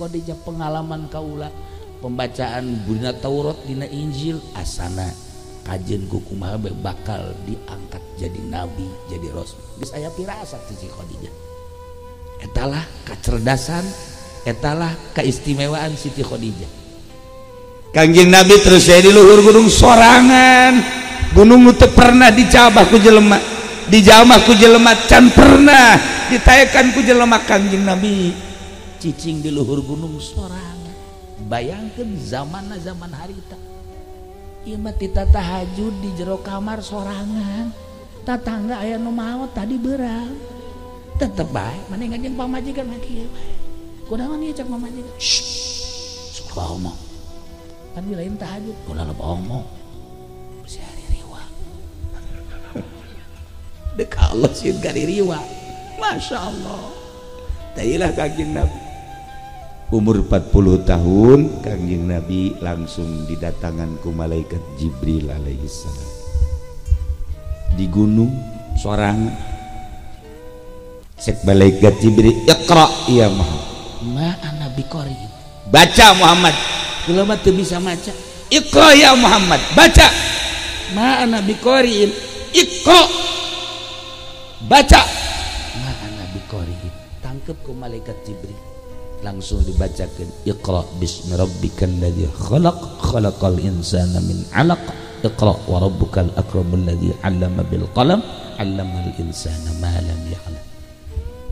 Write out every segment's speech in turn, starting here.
Khadijah pengalaman kaula pembacaan dina Taurat dina Injil asana kajen ku kumaha bakal diangkat jadi nabi jadi rasul geus aya pirasat Siti Khadijah etalah kecerdasan etalah keistimewaan Siti Khadijah. Kangjeng Nabi terus saya di luhur gunung sorangan gunung nu teu pernah dicabah ku jelema dijamah ku jelema can pernah ditaekan ku jelema. Kangjeng Nabi cicing di luhur gunung sorangan. Bayangkeun zamanna zaman harita ieu mah tita tahajud di jero kamar sorangan tatangga aya nu maot tadi beurang tetep bae maneh ngajeng pamajikan mah kieu bae kunaon ieu cak pamajikan sok omong kan lain tahajud ulah loba omong bisi hari riwa dek Allah sieun ka riwa. Masya Allah tailah Kangjeng Nabi umur 40 tahun Kangjeng Nabi langsung didatangan ku malaikat Jibril alaihissalam di gunung sorangan. Cek malaikat Jibril, iqra ya Muhammad. Ma ana biqari, baca Muhammad. Kula mah teu bisa maca. Iqra ya Muhammad, baca. Ma ana biqariin, iqra, baca. Ma ana biqariin. Tangkep ku malaikat Jibril. Langsung dibacakan iqra bismi rabbikal ladzi khalaq khalaqal insana min 'alaq iqra wa rabbukal akramul ladzi 'allama bil qalam 'allamal insana ma lam ya'lam.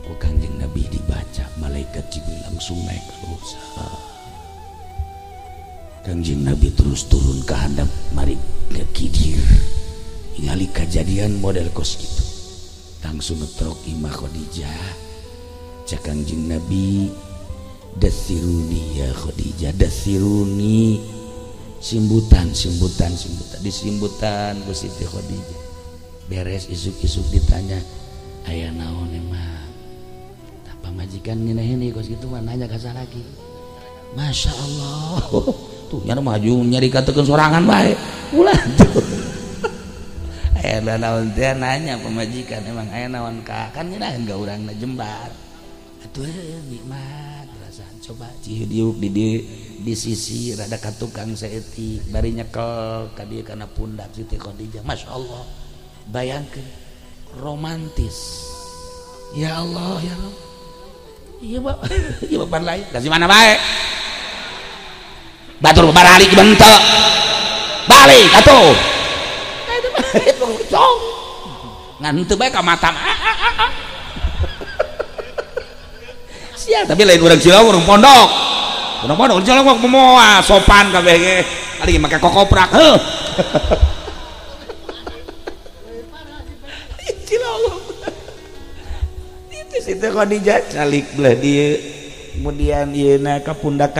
Ku Kangjeng Nabi dibaca malaikat Jibril langsung naik ke luhur. Kangjeng Nabi terus turun ke handap mari ke kidir ningali kejadian model kos gitu langsung ngetrok imah Khadijah. Cek Kangjeng Nabi, dasiruni ya Khadijah, dasiruni, simbutan simbutan simbutan disimbutan ku Siti Khadijah. Beres isuk-isuk ditanya aya naon emang tah pamajikan ngeunah kos kitu mah nanya ka salaki. Masya Allah tuh nya maju nyari katekeun sorangan bae ulah tuh aya naon teh nanya pamajikan emang aya naon ka kan ngeunaheun ka urangna jembar atuh nikmat perasaan coba cihidiuk di sisi rada ka tukang saeutik bari nyekel ka dieu kana pundak Siti Khadijah. Masya Allah bayangkeun romantis ya Allah ya Allah iya Pak iya bapak lain kasih mana bae batur baralik bentuk balik atuh ngan teu bae ka mata sia tapi lain urang Cilawang urang pondok urang pondok Cilawang moal sopan kabeh ge ari make kokoprak heuh Cilawang itu Siti Khadijah calik belah dieu kemudian ieuna ka pundak.